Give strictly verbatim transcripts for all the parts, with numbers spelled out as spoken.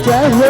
जय हो।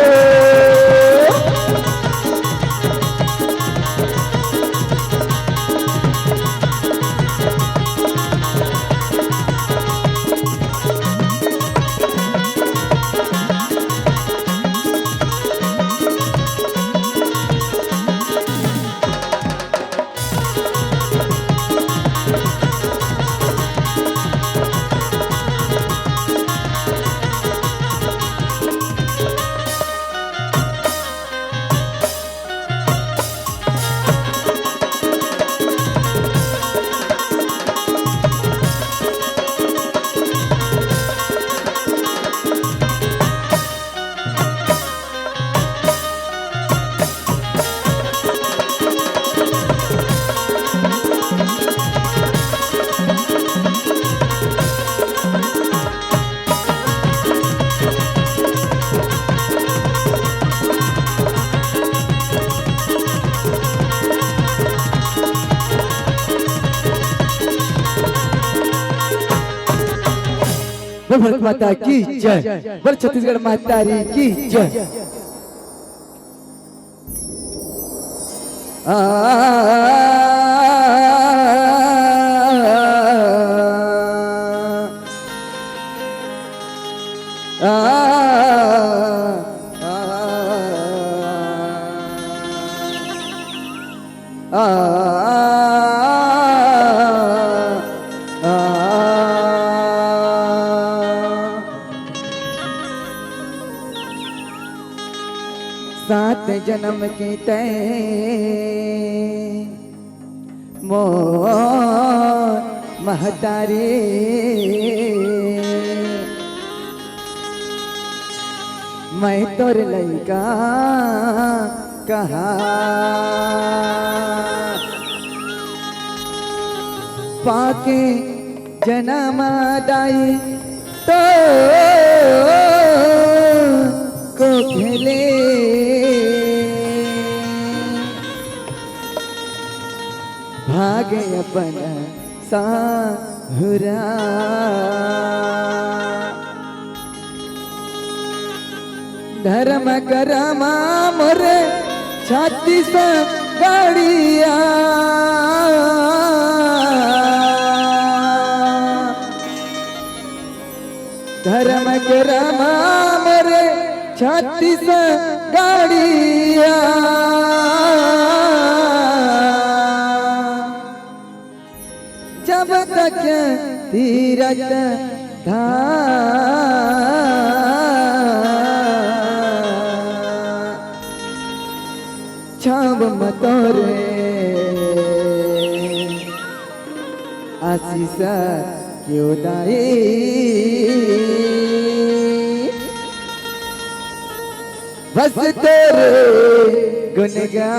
बोल भारत माता की जय, बोल छत्तीसगढ़ महतारी की जय। आ, आ, आ, आ, आ, आ। सात जनम के तैं मोर महतारी, मैं तोर लइका कहा पाके जनम दाई तो कोख ले भागे अपन साहुरा। धर्म करमा मोर छत्तीसगढ़िया। धर्म करमा मोर छत्तीसगढ़िया। जब तक तीरथ धाम छाव म तोरे आशीष क्यों दाई। बस तोरे गुण गा,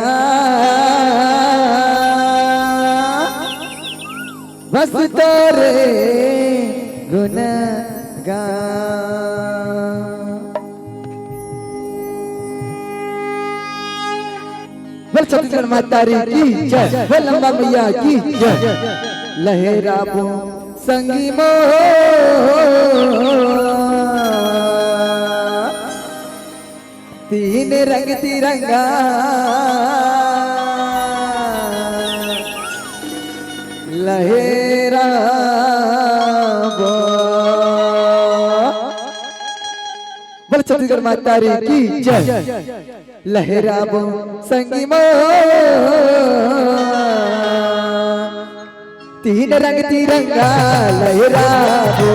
बस तोरे गुण गा। बोल छत्तीसगढ़ महतारी की जय, बोल अम्बा मैया की जय। लहराबो संगी मोर तीन रंग तिरंगा लहराबो। बोल छत्तीसगढ़ महतारी की जय। लहराबो संगी मोर तीन रंग तिरंगा लहराबो,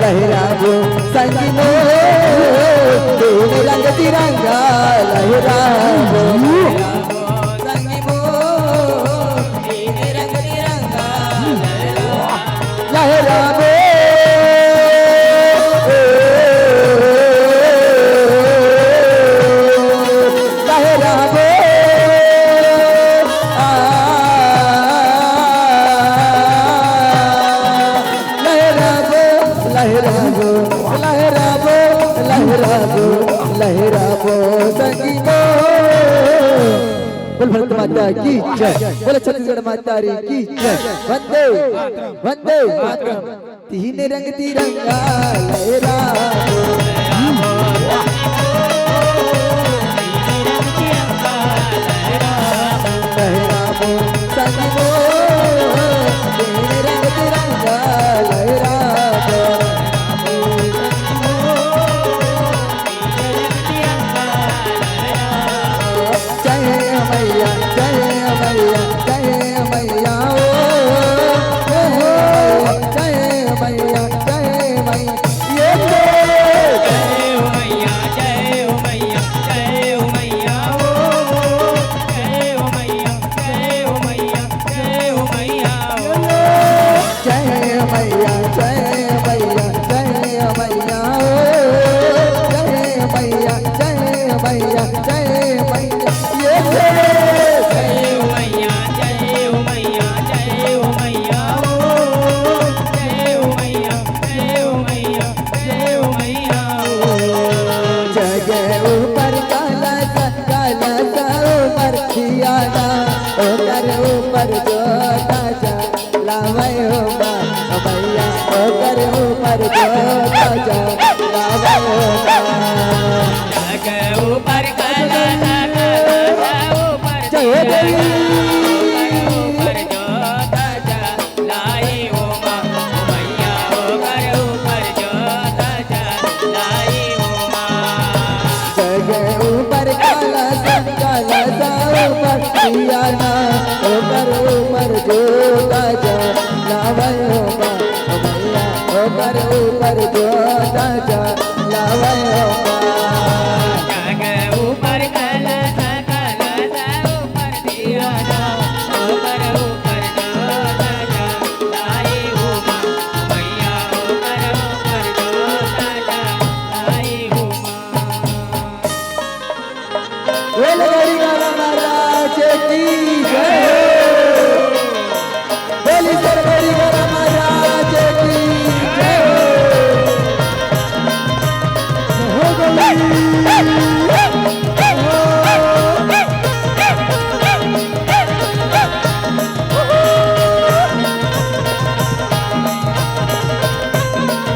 लहराबो संगी मोर, तीन रंग तिरंगा लहराबो। संगी मोर, तीन रंग तिरंगा लहराबो, लहराबो, आ, लहराबो, लहराबो, लहराबो, लहराबो, लहराबो, संगी मोर। बोल भारत माता की जय, बोल छत्तीसगढ़ महतारी की जय। वंदे, वंदे मातरम। तीन रंग तिरंगा लहराबो। लहराबो संग मोर, तीन रंग तिरंगा लहराबो। जय मैया, जय मैया, जय मैया, ओ, ओ, जय मैया, जय मैया, ये तो। जय हो मैया, जय हो मैया, जय हो मैया, ओ, जय हो मैया, जय हो मैया, जय हो मैया, ओ। जय मैया, जय मैया, जय मैया, ओ, जय मैया, जय मैया, जय मैया, ये जय। जय हो मैया, जय हो मैया, जय हो मैया, ओ, जय हो मैया, जय हो मैया, जय हो मैया, ओ। जग ऊपर काला सा, काला सा ऊपर दिया ना, ओकर ऊपर जोता जा। लावय हो माँ, मैया, ओकर ऊपर जोता जा, लावय हो माँ। जग ऊपर काला सा, काला सा ऊपर जय हो देवी। ओकर ऊपर जोता जा, लाई हो माँ, मैया, ओकर ऊपर जोता जा, लाई हो माँ। जग ऊपर काला सा, काला सा ऊपर दिया ना, ओकर ऊपर जोता जा, लावय हो माँ, मैया, ओकर ऊपर जोता जा, लावय हो माँ। जग ऊपर काला सा, काला सा ऊपर दिया ना, ओकर ऊपर जोता जा, लाई हो माँ, मैया, ओकर ऊपर जोता जा, लाई हो माँ। बोल गौरी गौरा महाराज की जय हो। बोली सर गौरी गौरा महाराज की जय हो। हो गौरी।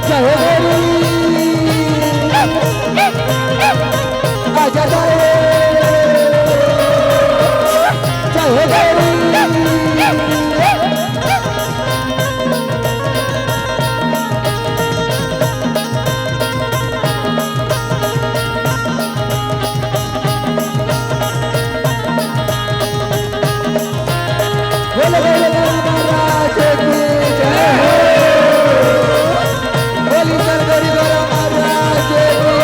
जय हो गौरी। आजा तारे। जय हो गौरी। बोलो, बोलो, बोलो, महाराज की जय हो। बोली शंकर भोला महाराज की जय हो।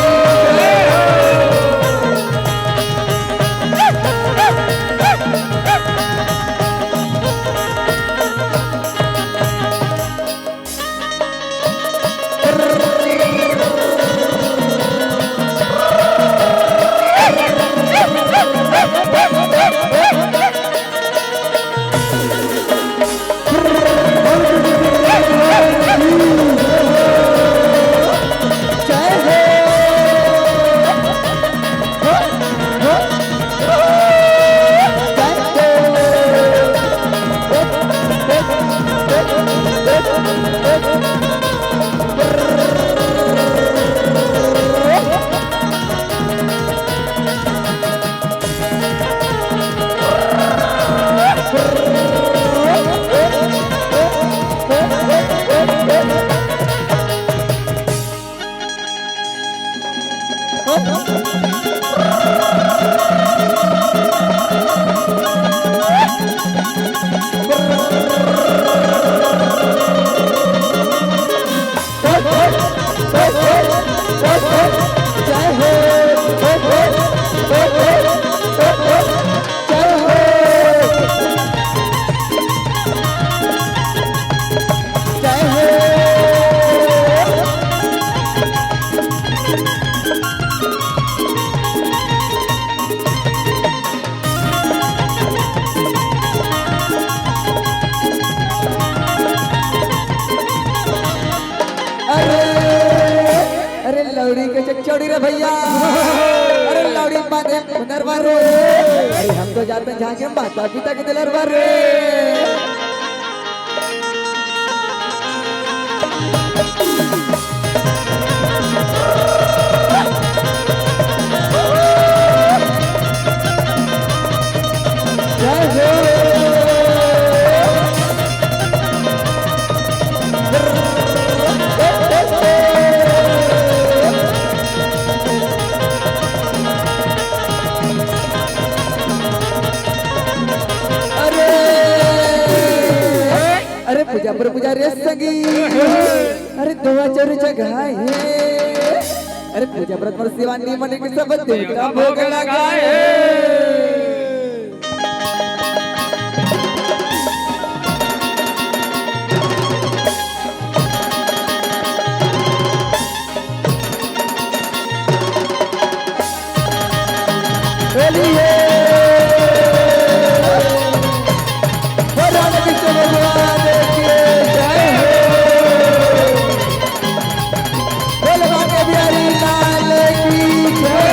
अरे, अरे लौड़ी के चकचौड़ी रे भैया। अरे बांधे नरवा रे। अरे हम तो जाते झांके माता पिता के दुलरवा रे। जय हो। अरे, अरे पूजा पर पूजा रे संगी। अरे दुआ चार जगह हे। अरे पूजा व्रत पर सेवा नियमन के सब देवता भोग लगाए। बोलिए। राधा कृष्ण भगवान की जय हो। बोल बांके बिहारी लाल की जय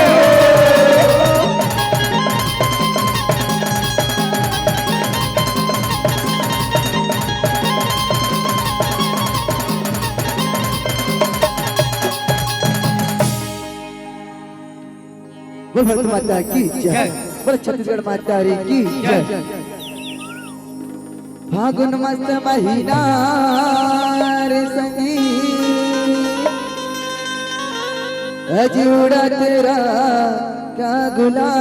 हो। बोल भारत माता की जय। जय। बोल छत्तीसगढ़ माता री की जय। जय। फागुन मस्त महीना रे संगी, अजी उड़ा तेरा का गुलाल।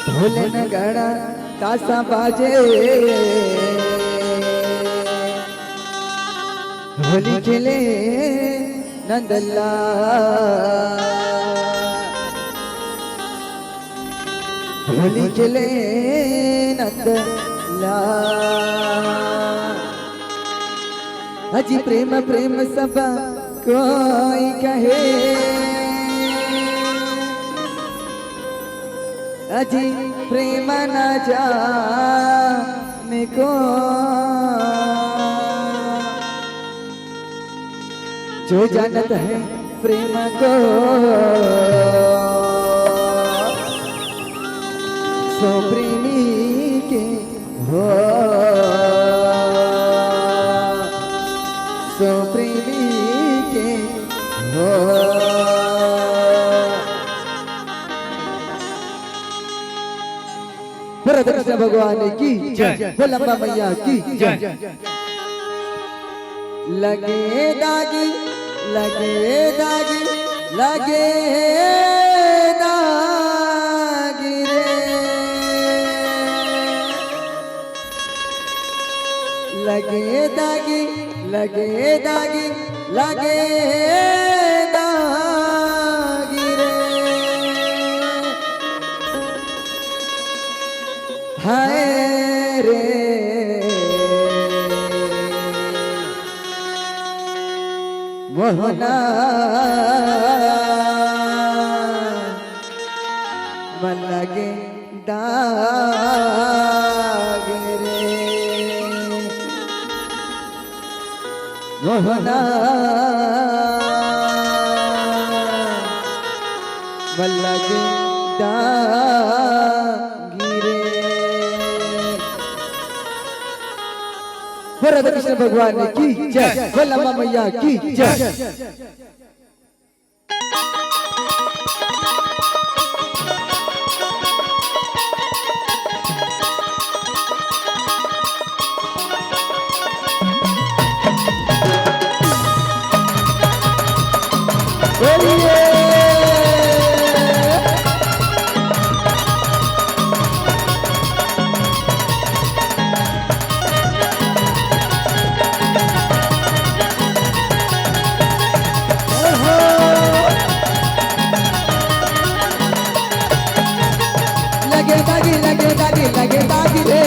ढोल नगाड़ा तासा बाजे, होली खेले नंदलाल, होली खेले नंदलाल। अजी प्रेम प्रेम सब कोई कहे, अजी प्रेम ना जाने को, जो जानत है प्रेम को, सो प्रेमी के हो, सो प्रेमी के हो। बोल राधा कृष्ण भगवान की जय। जय। बोल अम्बा मैया की जय। जय। लगे दागी, लगे दागी, लगे दागी रे। लगे दागी, लगे दागी, लगे दागी रे। हाय रे मोहना, म लगे दाग रे मोहना, म लगे दाग रे। बोल राधा कृष्ण भगवान की जय, बोल अम्बा मैया की जय। लगे दागी, लगे दागी, लगे दागी रे।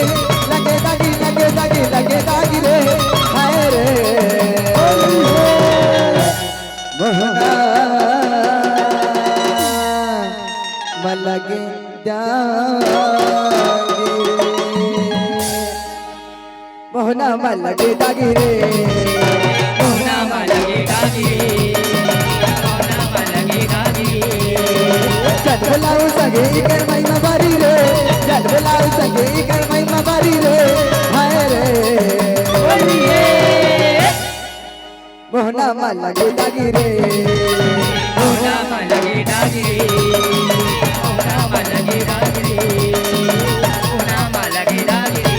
लगे दागी, लगे दागी, लगे दागी रे। हाय रे। मोहना, म लगे दागी रे। मोहना म लगे दागी रे। मोहना म लगे दागी रे। बोलाओ संगे इकर महिमा बारी रे, जल बोलाओ संगे इकर महिमा बारी रे, हाय रे। मोहना मा लगे दागी रे, मोहना मा लगे दागी रे, मोहना मा लगे दागी रे, मोहना मा लगे दागी रे।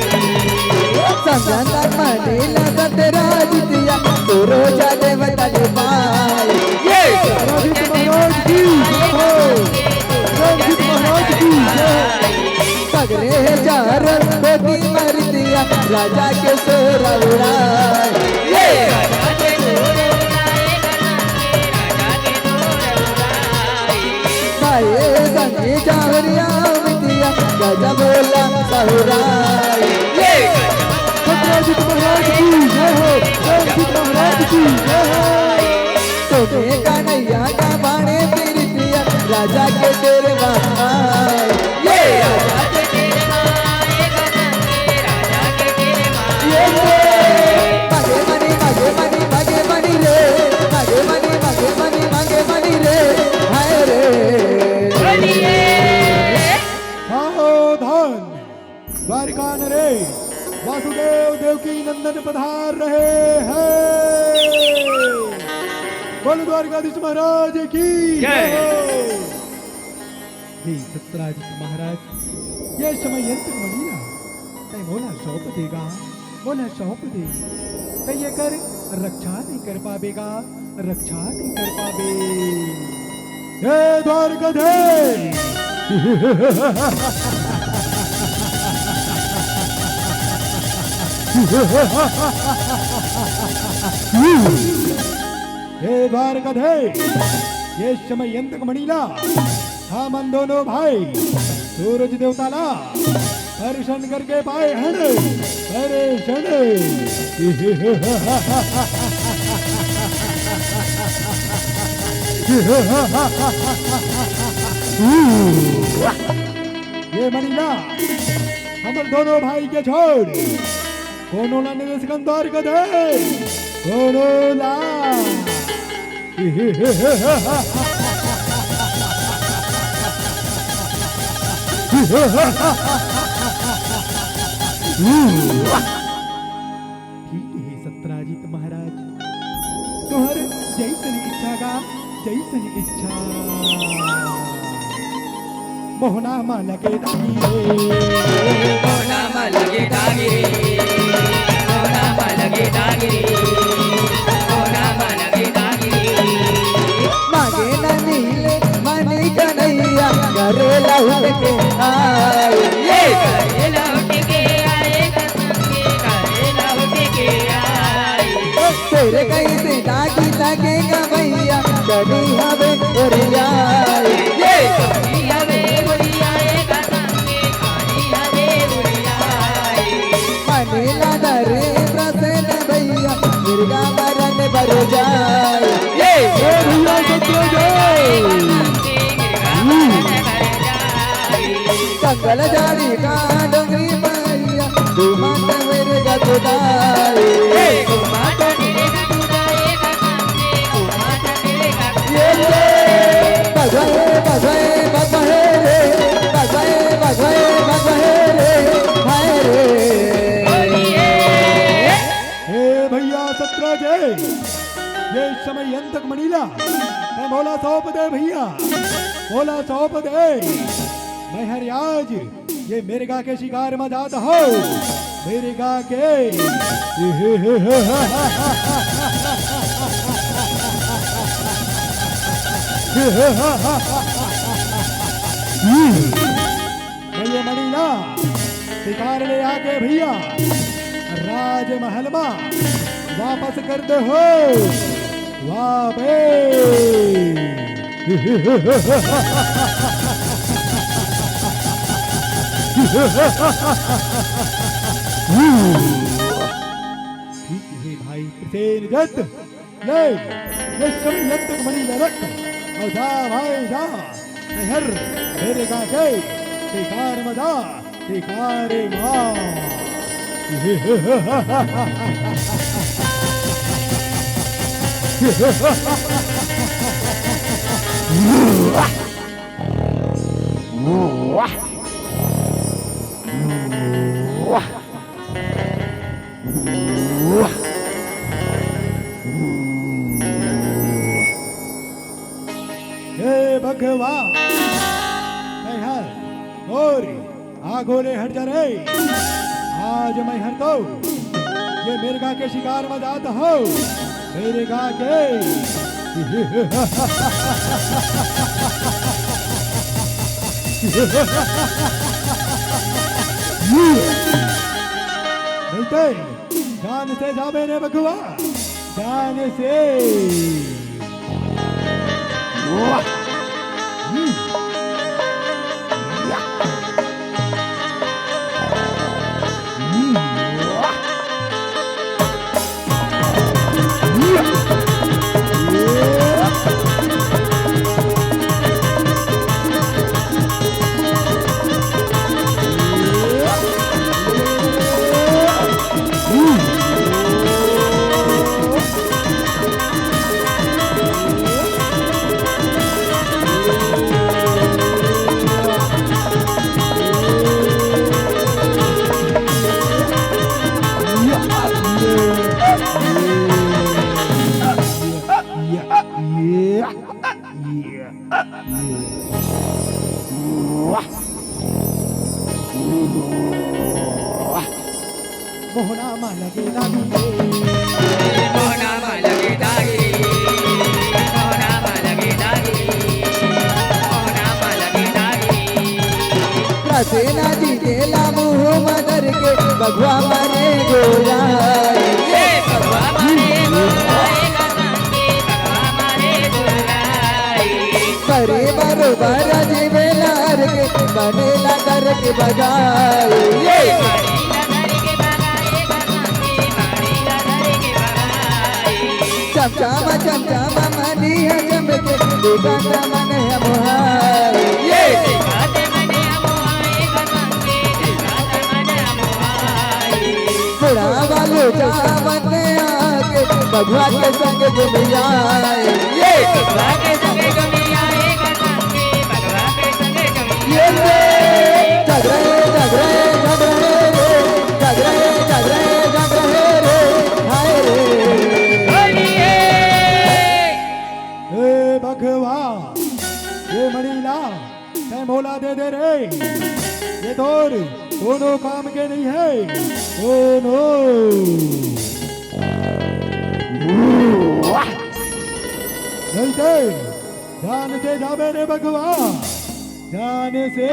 समझन तक मनीला सतरा जितिया, तो रोजा देवता ले पाए। ये सतरा जित महाराज की जय हो, सतरा जित महाराज की जय हो। सगरे हे चार कोती मरतिया, राजा के सोरा उड़ाए। ये भाई संगी जावरिया मितिया, गजा बोला सहुराए। ये सतरा जित महाराज की जय हो, सतरा जित महाराज की जय हो। तोने कन्हैया का बाणे पीरितिया, राजा के तेरे माँ। ये राजा के तेरे माँ, ये राजा के तेरे माँ। ये रे। मागे मनी, मागे मनी, मागे मनी रे। मागे मनी, मागे मनी, मागे मनी रे। हाय रे। बोलिए। सावधान। द्वारिका नरेश वासुदेव देवकी नंदन पधार रहे हैं। बोलो द्वारिकाधीश महाराज की जय। जय हो। हे सतराजित महाराज, ये समय यंत्र मनीला तैं मोला सौंप देगा, मोला सौंप दे। तैं एकर रक्षा नहीं कर पाबेगा, रक्षा नहीं कर पाबे। हे द्वारकाधीश! हे द्वारकाधीश, ये समय यंत्र मनीला हमन दोनों भाई सूरज देवता ला परेशान करके पाए हन, परेशान। ये मनीला, हमर दोनों भाई के छोड़ कोनो ला नहीं दे सकन द्वारकाधीश, कोनो ला। ठीक हे सतराजित महाराज, तोहर जैसन इच्छा गा, जैसन इच्छा। मोहना मा लगे दागी रे। मोहना मा लगे दागी रे। मोहना मा लगे दागी रे। मोहना मा लगे दागी रे। मागे न मिले मनी कन्हैया, करे लहुट के आए। ये करे लहुट के आए, कसम के करे लहुट के आए। तेरे कैसे दागी लगेगा भैया, कभी हवे ओरियाए। ये कभी हवे ओरियाए, कसम के कभी हवे ओरियाए। मनीला दरे प्रसन्न भैया, मिर्गा मरन बर जाए। ये ए भैया सत्य जय। कंगल जाड़ी का डोंगरी मैया, तू माता मेरे का खुदाई। ये ले, बजाए, बजाए, बजाए रे, बजाए, बजाए, बजाए रे, हाय रे। हे भैया सतराजित, ये समय यंत्र मनीला, तैं मोला सौंप दे भैया, मोला सौंप दे। मैं हर आज ये मिर्गा के शिकार मा जात हव, मिर्गा के। भैया मनीला, शिकार ले आके भैया राजमहल मा वापस कर दे हो, वापस। ठीक हे भाई प्रसेनजित, ले, ये सब यंत्र मनीला रख, अउ जा भाई जा, नहर, मेरे गाके, शिकार मा जा, शिकार मा। हे बघवा, मैं हर मोर आगू ले हट जा रे। आज मैं हर तो ये मिर्गा के शिकार में जात हूँ। मिर्गा के। नहीं तो जान से जाबे रे बघवा, जान से। मोहना मा लगे दागी रे। मोहना मा लगे दागी रे। मोहना मा लगे दागी रे। मोहना मा लगे दागी रे। रसेना जी तेला मुँह मा धर के बघवा मारे गोरा। ये बघवा मारे गोरा, ये बघवा मारे गोरा। करे बरोबर जीवे लार के, बनेला घर के बगाई। ये चमचम चमचम मनिया चमके, दुकान मन है मोहाई। ये बुढ़ा वालो चावत आके बघवा के संग घूम आए। ये बघवा के संग घूम आए, बघवा के संग घूम ये रे, जग रहे, जग रहे, जग रहे रे, जग रहे, जग रहे, जग रहे रे, हाय रे। ए बघवा, ये मणिला तैं मोला दे दे रे। ये तोर कोनो काम के नहीं है, कोनो। नहीं ते जान से जाबे रे बघवा, जान से।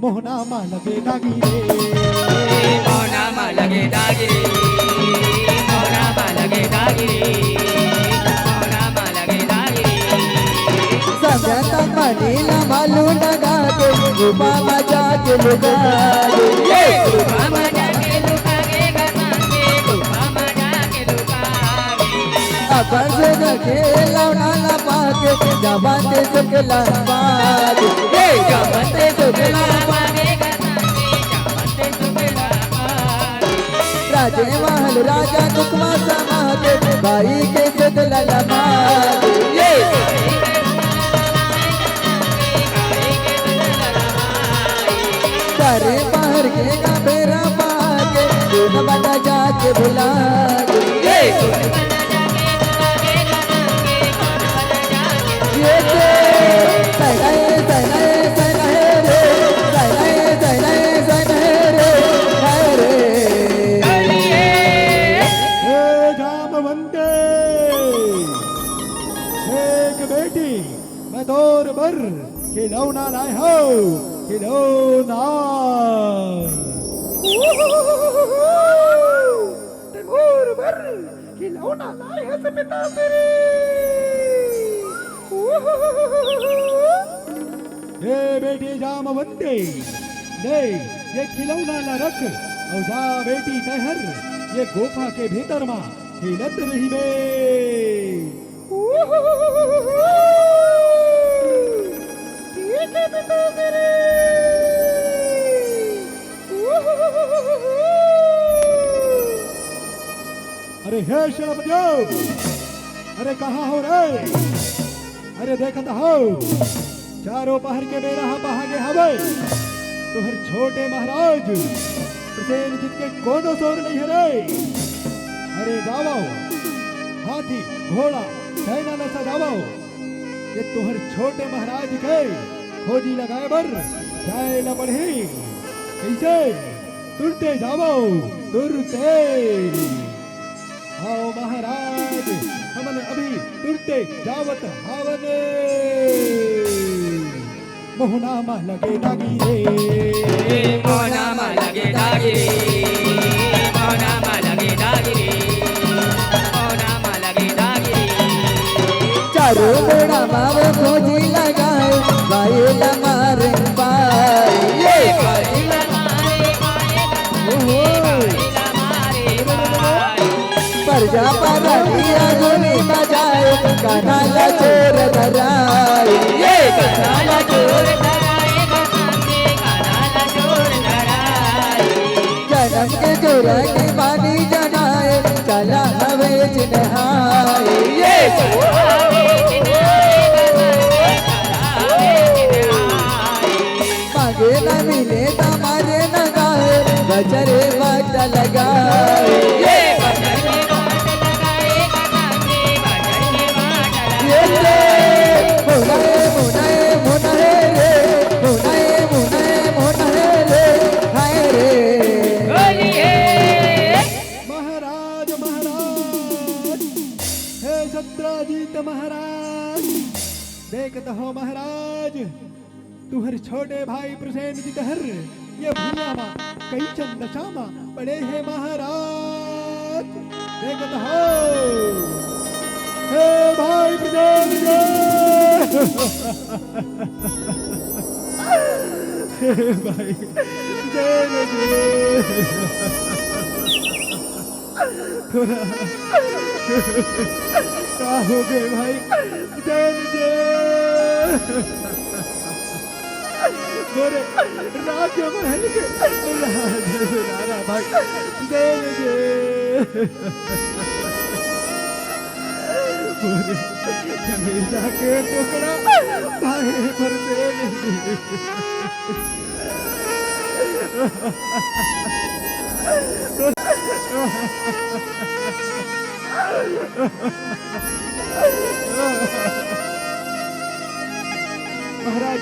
मोहना मा लगे दागी रे। मोहना मा लगे दागी रे। मोहना मा लगे दागी रे। मोहना मा लगे दागी रे। समझता पानी ना मालूम लगा के, गुफा मा जाके लुका गे। ये गुफा मा जाके लुका गे, गरबा के गुफा मा जाके लुका गे। अपन से खेला ना ला पाके, जबान से खेला पाके। ये जबान से खेला पाके। राजे महल राजा कुकमा समा के, भाई के सुध ललमा के। ये करे बाहर के ना बेरा पाके, दून बना जाके भुला के। ये ये के सगाई, सगाई, सगाई रे, सगाई, सगाई, सगाई रे, हाय रे। हे जामवंते, हे खिलौना लाए हव, खिलौना। ते मोर बर खिलौना लाए हस पिताश्री। ए बेटी जामवंती, ले ये खिलौना ला रख अउ जा बेटी तैंहर ये गुफा के भीतर मा खेलत रहिबे। ठीक हे पिताश्री। अरे हे शरम देव, अरे कहाँ हो रे? अरे देखत हव, चारों पहर के बेरा ह पहा गे हवय। तुहर छोटे महाराज प्रसेनजीत के कोनो सोर नइ हे रे। अरे जावव, हाथी, घोड़ा, सेना ल सजावव। ये तुहर छोटे महाराज के खोजी लगाए बर जाए ल पड़ही। कइसे? तुरते जावव, तुरते। हव महाराज, हमन अभी तुरते जावत हावन। मोहना मा लगे दागी रे। मोहना मा लगे दागी रे। मोहना मा लगे दागी रे। मोहना मा लगे दागी रे। चारों मुड़ा मा वो खोजी लगाए, बाई ला मारे पाए। ये बाई ला मारे पाए, ओहो। बाई ला मारे पाए। परजा परनिया गोली बजाए, कान्हा ला चोर धराए। ये कान्हा ला चोर धराए, कान्हा ला चोर धराए। जनम के चोरा के बानी जनाए, चला हवे चिन्हाए। ये मांगे न मिले त मारे न गाए, बजरे बाट लगाए। ये ये रे, मोनाए, मोनाए, मोनाए रे, मोनाए, मोनाए, मोनाए रे, हाय रे। होली है। महाराज, महाराज, हे सत्राजीत महाराज, देखत हव महाराज, तुहर छोटे भाई प्रसेनजीत हर ये भुइयां मा कइसन दसा मा पड़े हे महाराज। देखत हव, हे भाई प्रसेनजीत, हे भाई प्रसेनजीत, तोला का हो गे भाई? जय जय। मोरे राज महल के राज दुलारा भाई, जय जय। मोरे कलेजा के टुकड़ा भाई, मोर जय जय। महाराज,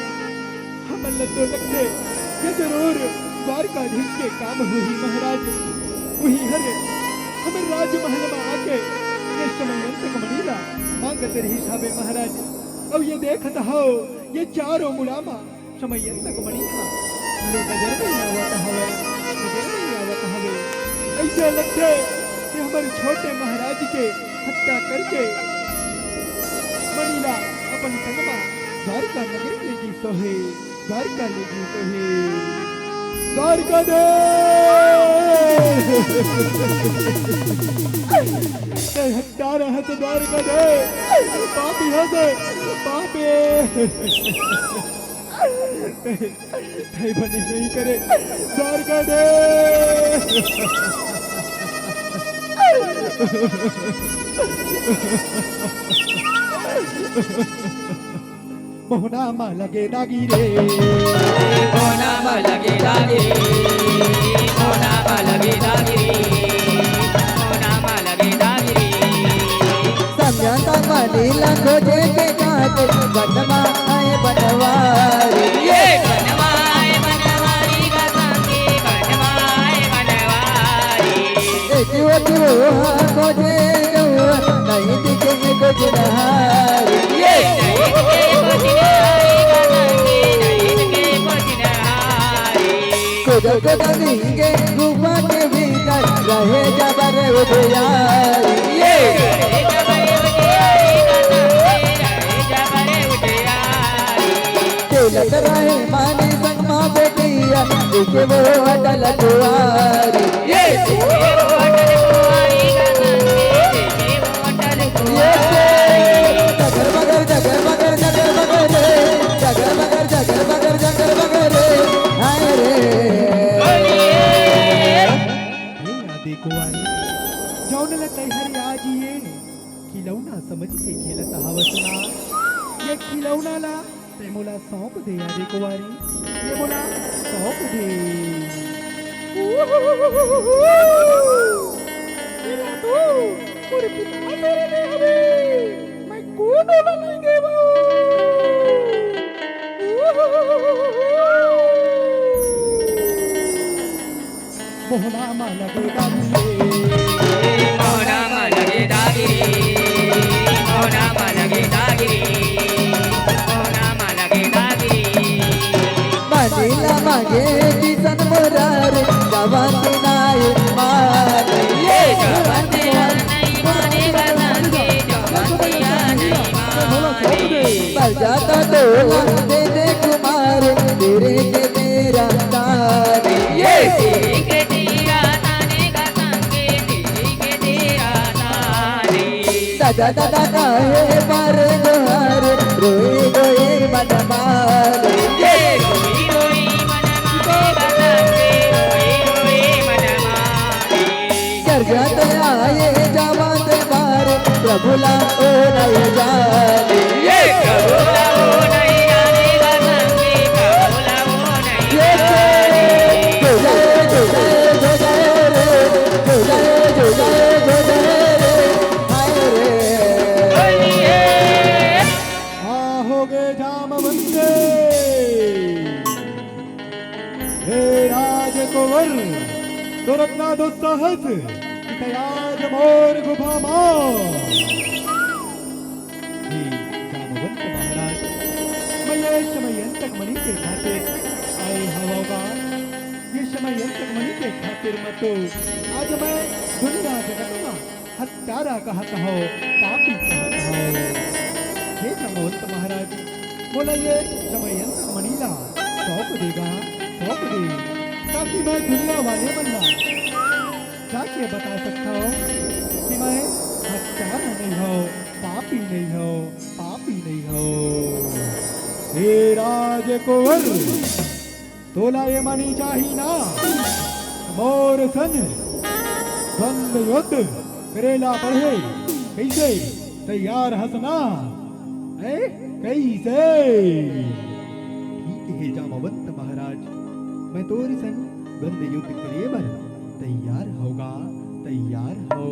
हमन ल तो लगथे ये जरूर द्वारकाधीश के काम होही महाराज। उही हर हमर राजमहल म आके ये समयंतक मणि ला मांगत रहिस हावे महाराज। अउ ये देखत हव, ये चारों मुड़ा म समयंतक मणि ह ले नजर नइ आवत हवय, नजर नइ आवत हवय। अइसे लगथे कि हमर छोटे महाराज के हत्या करके मणि ला अपन संग म द्वारका नगरी ले गिस हे, द्वारका ले गिस हे। द्वारकाधीश! तैं हत्यारा हस द्वारकाधीश! पापी हस, पापी! तैं बने नइ करे, द्वारकाधीश। मोहना मा लगे दागी रे। मोहना मा लगे दागी रे। मोहना मा लगे दागी रे। मोहना मा लगे दागी रे। समझा त मनी ला खोजे के काट, बनवा आए बनवारी। ये बनवा आए बनवारी, कसम के बनवा आए बनवारी। एक वो की वो हाँ खोजे गौआ, नहीं दिखेंगे कुछ नहारी। ये नहीं दिखेंगे कुछ नहारी, कसम के जगदम्बे गुफा के भीतर रहे जबर उजियारी। ये खेलत रहे मानी संग माँ बेटिया, देखे वो अटल कुआरी। ये ये जगर मगर, जगर मगर, जगर मगर रे, जगर मगर, जगर मगर, जगर मगर रे, हाय रे। हे आदि कुंवारी, जौन ल तैहर आज ये खिलौना समझ के खेलत हवस ना, ये खिलौना ला तैं मोला सौंप दे आदि कुंवारी, ये मोला सौंप दे। एला तो मोर पिता दे रहे हवे, मैं कोनो ला नइ देवंव। मोहना मा लगे दागी रे। मोहना मा लगे दागी रे। मोहना मा लगे दागी रे। मोहना मा लगे दागी रे। मानिला मागे किसन मुरार, जवान नाई मानी। ये जवान नाई माने, गजांगे जवान नाई मानी। पर जाता तोला दे दे कुमार, तेरे के तेरा तारी। ये तेरे के तेरा ताने, गजांगे तेरे के तेरा तारी। दादा दादा काहे बारे गोहार, रोई रोई मन मारे। ये रोई रोई मन मारे, गजांगे रोई रोई मन मारे। गर्जा तो आए जावत बार, प्रभु ला ओ नहीं जाने। ये प्रभु ला ओ नहीं जाने, गजांगे प्रभु ला ओ नहीं ये जाने। जो जय, जो जय, जो जय रे, जो जय, जो जय, जो जय रे, हाय रे। बोलिए। आ हो गए जामवंत। हे राजकुंवर, तोर अतना दुस्साहस कि तैं आज मोर गुफा मा। हे जामवंत महाराज, मैं ये शमयंतक मणि के खातिर आए हवंव गा। ये शमयंतक मणि के खातिर मैं तो आज मैं दुनिया जगत मा हत्यारा कहत हव, पापी कहत हव। हे जामवंत महाराज, मोला ये शमयंतक मणि ला सौंप दे गा, सौंप दे, ताकि मैं दुनिया वाले मन ला जाके बता सकथंव कि मैं हत्यारा नइ हंव, पापी नइ हंव, पापी नइ हंव। हे राजकुंवर, तोला ये मणि चाही ना? मोर संग द्वंद युद्ध करे ला पड़ही, कइसे तैयार हस ना? हैं? कइसे? ठीक हे जामवंत महाराज, मैं तोर संग द्वंद युद्ध करे बर तैयार हंव गा, तैयार हंव।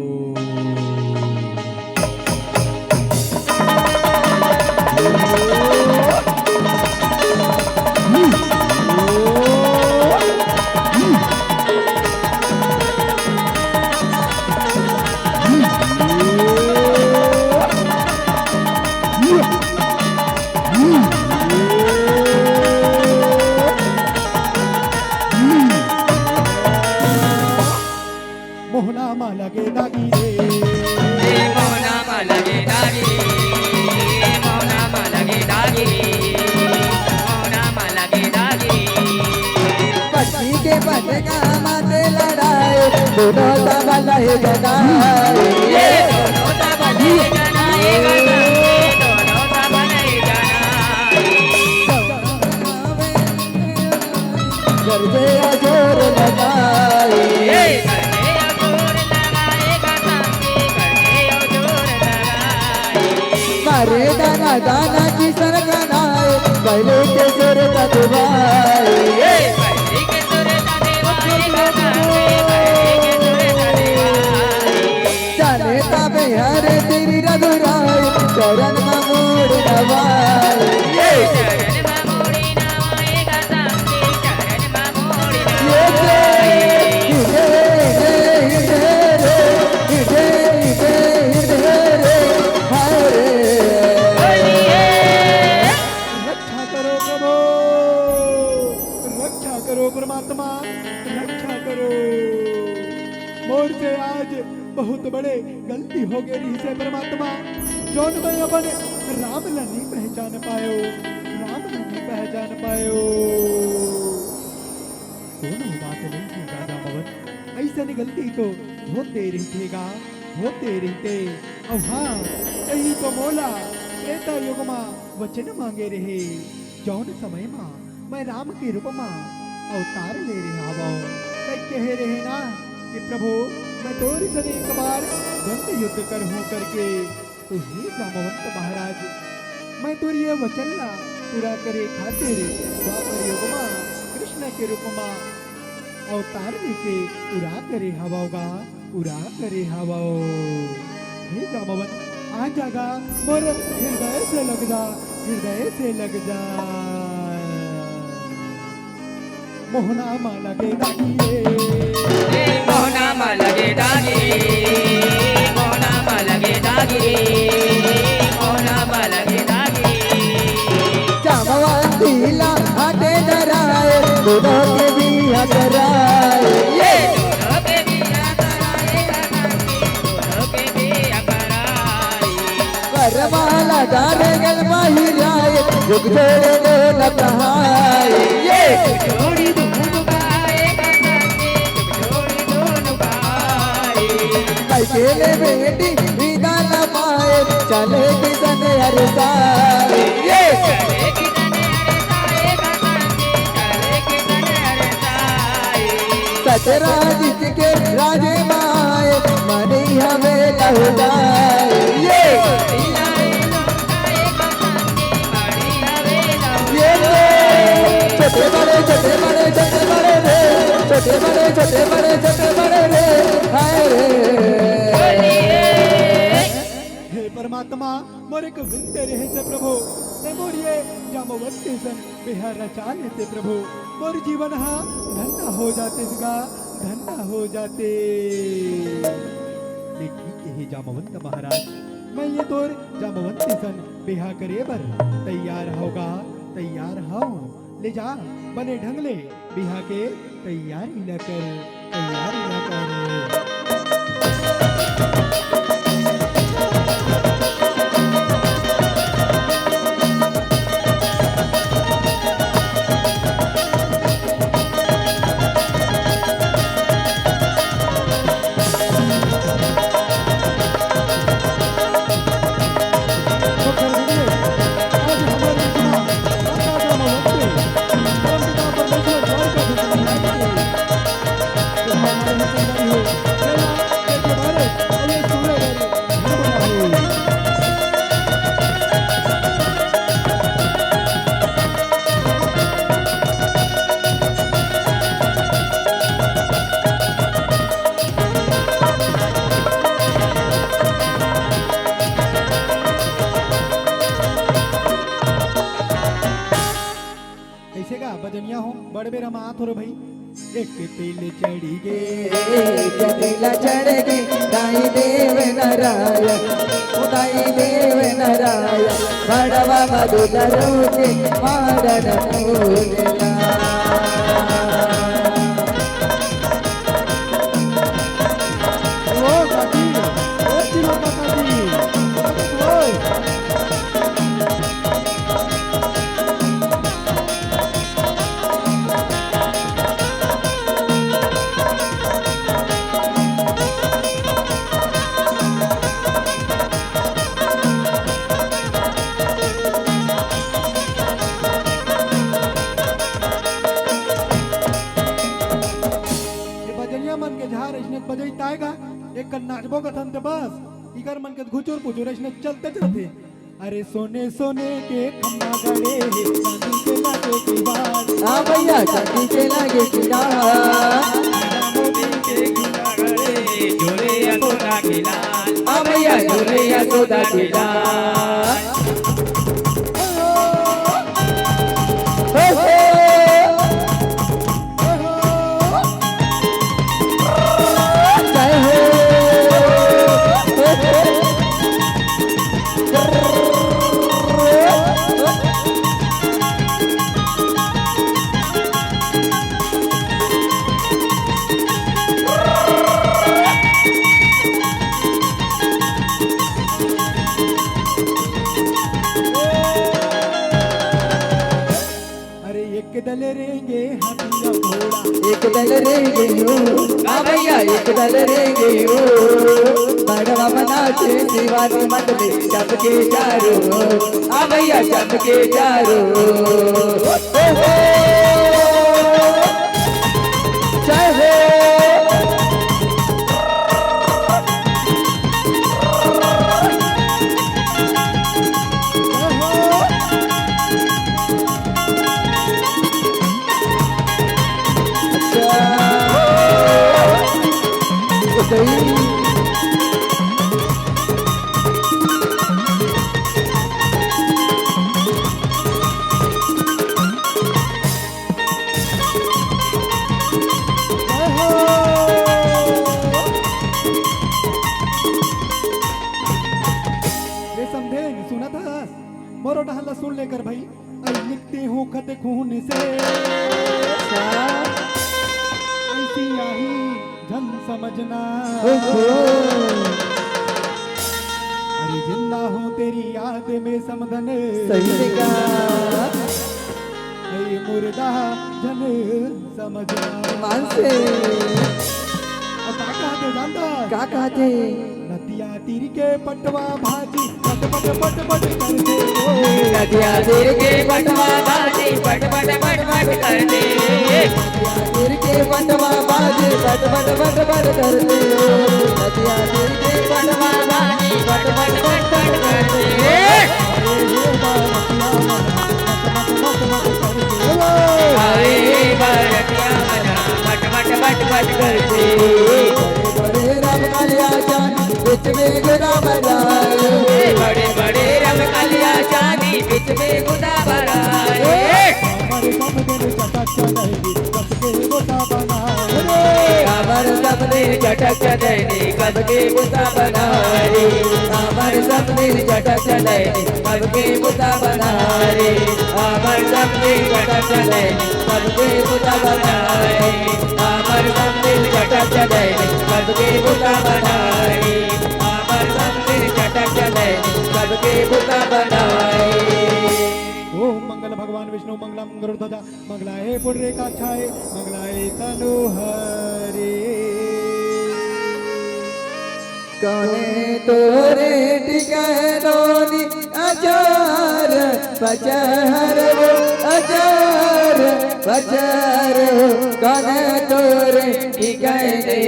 मोहना मा लगे दागी रे। ए मोहना मा लगे दागी रे, ए मोहना मा लगे दागी रे, मोहना मा लगे दागी रे। पक्षी के पटका माते लड़ाए, दोनों सब लहे जनाए। ए दोनों सब लहे जनाए, दोनों सब लहे जनाए। गरजे अजोर लगाए। ए, गरजे अजोर लगाए, गरजे अजोर लगाए। मारे दाना दाना किसन गनाए, पहले के सुर तदबाए। ए, पहले के सुर तदबाए, गरजे पहले के सुर तदबाए। जाने ताबे हरे तेरी रघुराई, चरण मा मोर नवाई। ये चरण मा मोर नवाई, गजांगे चरण मा मोर ये नवाई। हे, हे, हे, हे रे, हे, हे, हे रे, हाय रे। बोलिए। रक्षा करो प्रभु, रक्षा करो परमात्मा, रक्षा करो। मोर से आज बहुत बड़े गलती हो गए रहिस हे परमात्मा, जौन मैं अपन राम ला नहीं पहचान पायो, राम ला नहीं पहचान पायो। कोनो बात नहीं हे जामवंत, अइसने गलती तो होते रहिथे गा, होते रहिथे। अउ हाँ, तहीं तो मोला त्रेता युग मा वचन मांगे रहे, जौन समय मा मैं राम के रूप मा अवतार ले रहे हवं। मैं कहे रहे ना कि प्रभु, मैं तोर संग एक बार द्वंद युद्ध करहूँ करके। तो हे जामवंत महाराज, मैं तोर ये वचन ला पूरा करे खातिर द्वापर युग मा कृष्ण के रूप मा अवतार लेके पूरा करे हवं गा, पूरा करे हवं। हे जामवंत, आ जा गा, मोर हृदय से लग जा, हृदय से लग जा। मोहना मा लगे दागी रे। ए, मोहना मा लगे दागी, मोहना मा लगे दागी, मोहना मा लगे दागी। जामवंती ला हाथे धराए, दोनों के बिहा कराए। ये दोनों के बिहा कराए, दोनों के बिहा कराए। वरमाला डारे गल माहिराए, जुग जोड़े दोनों कहाए। ये जोड़ी दोनों कहाए, जुग जोड़ी दोनों कहाए। कइसे ले बेटी विदा न पाए, चले किसन अरसाए। ये सतराज के राजे माए, मनी हवे लहुटाए। ये, ये तो छोटे बड़े, छोटे बड़े, छोटे बड़े रे, छोटे बड़े, छोटे बड़े, छोटे बड़े रे, हाय रे। हे परमात्मा, मोर एक विनती रहे से प्रभु, ते मोर ये जामवंती सन बिहा रचा लेते प्रभु, मोर जीवन हा धन्य हो जाते गा, धन्य हो जाते। ले ठीक हे जामवंत महाराज, मैं ये तोर जामवंती सन बिहा करे बर तैयार हवं गा, तैयार हवं। ले जा, बने ढंग ले बिहा के तैयारी ला कर, तैयारी ला कर। कइसे गा बजनिया हो, बड़ बेरा मा आत हो रे भाई। एक तेल चढ़ी गे, एक तेल चढ़ गे, दाई देव नारायण, ओ दाई देव नारायण, बड़वा मधु धरो के मारन फूलना। ओ काकी, ओ चिलो काकी, ओ। ये बजनिया मन के झार अइसने बजई ताय गा, एक कन नाचबो कथन ते बस, इकर मन के घुचुर पुचुर अइसने चलते चलते। अरे सोने सोने के खम्मा गड़े हे, चांदी के लागे दीवार। हाँ भैया, चांदी के लागे किनार। मोती के खम्मा गड़े हे, झोले यशोदा के लाल। हाँ भैया, झोले यशोदा के लाल। हो, हो। जय हो। एक दल रे गयो, हाँ भैया, एक दल रे गयो। बड़वा मनाचे शिवाजी मंडली सबके चारों, हाँ भैया, सबके चारों। जय हो। रे समधेन, सुनत हस? मोरो डहर ला सुन ले कर भई। अरे लिखते हो खत खून से, ऐसी आही झन समझना। ओहो। अरे जिंदा हूँ तेरी याद में समधन। सही से कहा। अरे मुर्दा झन समझना। मान से। अउ का कहत हे जानत हस? का कहत हे? नदिया तीर के पटवा भाजी पट पट पट पट करथे ओ। नदिया तीर के पटवा भाजी पट पट पट पट करथे। नदिया तीर के पटवा भाजी पट पट पट पट करथे ओ। नदिया तीर के पटवा भाजी पट पट पट पट करथे। अरे हे बालकिया मना, मत मत मत मत करथे ओ। अरे हे बालकिया मना, मत मत मत मत करथे। बड़े बड़े रमकलिया चानी, बीच में गुदा बनाए। बड़े बड़े रमकलिया चानी, बीच में गुदा बनाए। हमर समधन चटक चटैनी, कस के गुदा बनाए। हमर समधन चटक चटैनी, कस के गुदा बनाए। हमर समधन चटक चटैनी, कस के गुदा बनाए। हमर समधन चटक चटैनी, कस के गुदा बनाए। हमर समधन चटक चटैनी, कस के गुदा बनाए। हमर समधन चटक चटैनी, कस के गुदा बनाए। ओम मंगल भगवान विष्णु मंगलम गरुड़ ध्वजा मंगलाय पुंडरीकाक्षाय मंगलाय तनोहरे। कौने तोरे ठिकानोनी अचार पचार वो, अचार पचार वो। कौने तोरे ठिकाने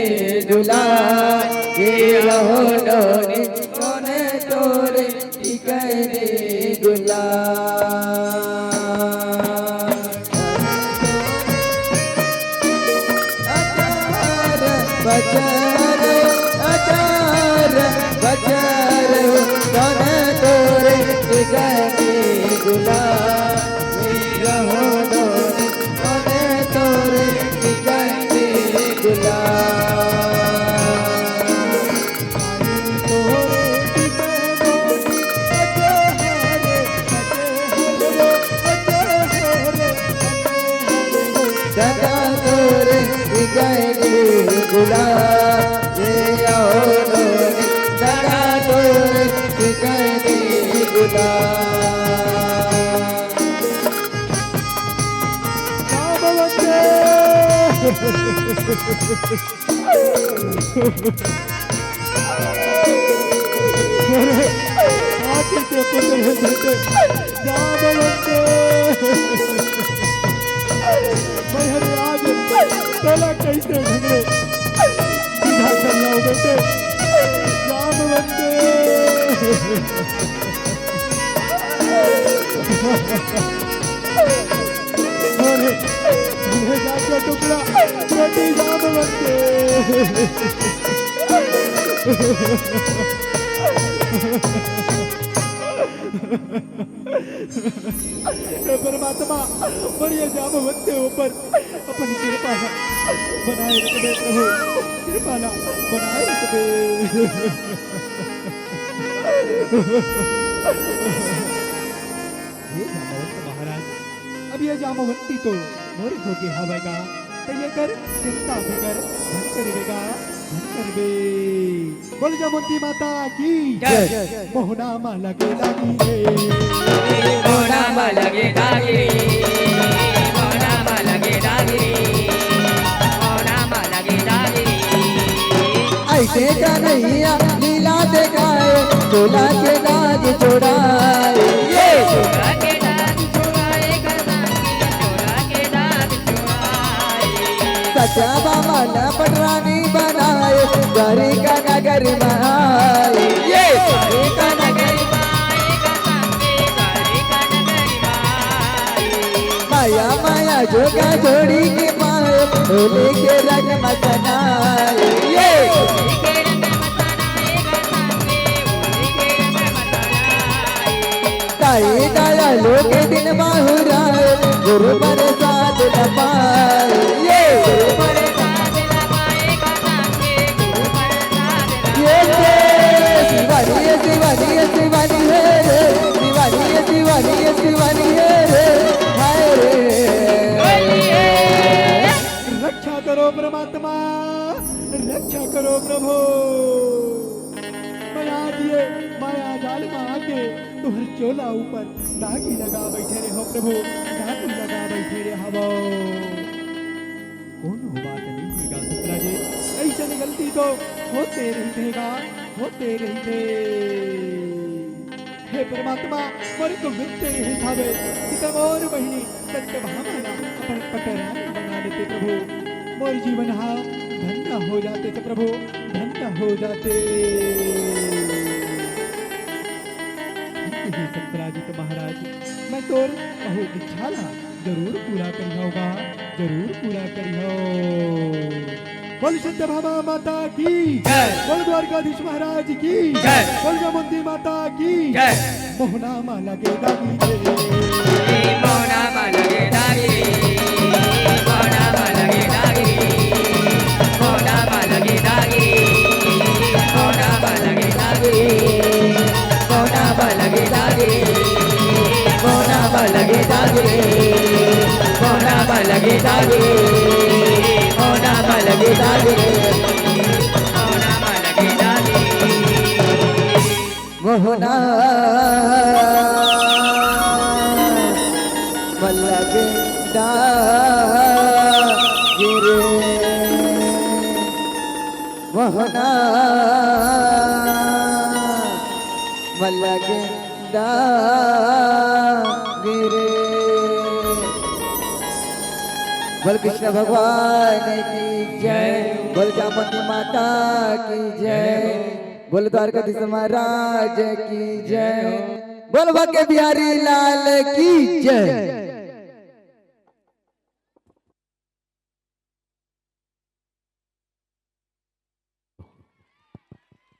दुलार, ये रहो नोनी। कौने तोरे ठिकाने दुलार। अचार पचार, अचार पचार, कौने तोरे ठिकाने दुलार। रहो नोनी, कौने तोरे ठिकाने दुलार। दादा तोरे ठिकाने दुलार, ये आओ नोनी, दादा तोरे ठिकाने दुलार। क्या बात है? अरे, आखिर के पुत्र हे बेटे, जाम बनते। भाई, अरे, आज तोला कैसे झगड़े सीधा कर लाओ बेटे, जाम बनते। अरे, कलेजा के टुकड़ा, बेटी जान बनते। हे परमात्मा, मोर ये जामवंत के ऊपर अपन कृपा ला बनाए रखबे प्रभु, कृपा ला बनाए रखबे। हे जामवंत महाराज, अब ये जामवंती तो मोर होगे हवय गा, त ये कर चिंता फिकर झन करबे गा, झन करबे। बोल जामवंती माता की जय। मोहना मा लगे दागी रे। मोहना मा लगे दागी रे। मोहना मा लगे दागी। तोला के दाग छोड़ाए, ये। सत्या बाबा ला पटरानी बनाए, द्वारिका नगर में आए, ये। माया माया जोगा जोड़ी के पाए, होली के रंग मसनाए, ये। ताई दया लोग दिन माहुराए, गुरु प्रसाद न पाए, ये। ये रे, शिवानी, ये शिवानी, ये शिवानी है रे, शिवानी, ये शिवानी, ये शिवानी है रे, हाय रे। रक्षा करो परमात्मा, रक्षा करो प्रभु। मैं आज ये माया जाल में आके तुहर चोला ऊपर दागी लगा बैठे रहे हो प्रभु, दागी लगा बैठे रहे हवो। कोनो बात नहीं हे गा ससुरा जी, अइसन गलती तो होते रहिथे गा, होते रहिथे। हे परमात्मा, मोर तो मिलते रहे हवे, कि त मोर बहिनी सत्यभामा ला अपन पटरानी बना लेते प्रभु, मोर जीवन हा धन्य हो जाते तो प्रभु, धन्य हो जाते। ठीक हे सत्यराजित महाराज, मैं तोर कहू इच्छा ला जरूर पूरा करिहौं गा, जरूर पूरा करिहौं। बोल सत्यभामा माता की जय। बोल द्वारकाधीश महाराज की जय। बोल चामुंडी माता की जय। मोहना मा लगे दागी रे। मोहना मा लगे दागी रे। मोहना मा लगे दागी रे। मोहना मा लगे दागी रे। मोहना मा लगे दागी रे। मोहना मा लगे दागी रे। मोहना मा लगे दागी रे। मोहना मा लगे दागी रे। मोहना मा लगे दागी रे। मोहना मा लगे दागी रे। मोहना मा लगे दागी रे। मोहना मा लगे दागी रे। बोल कृष्ण भगवान की जय, बोल चामुंडी माता की जय, बोल द्वारकाधीश महाराज की जय, बोल बांके बिहारी लाल की जय।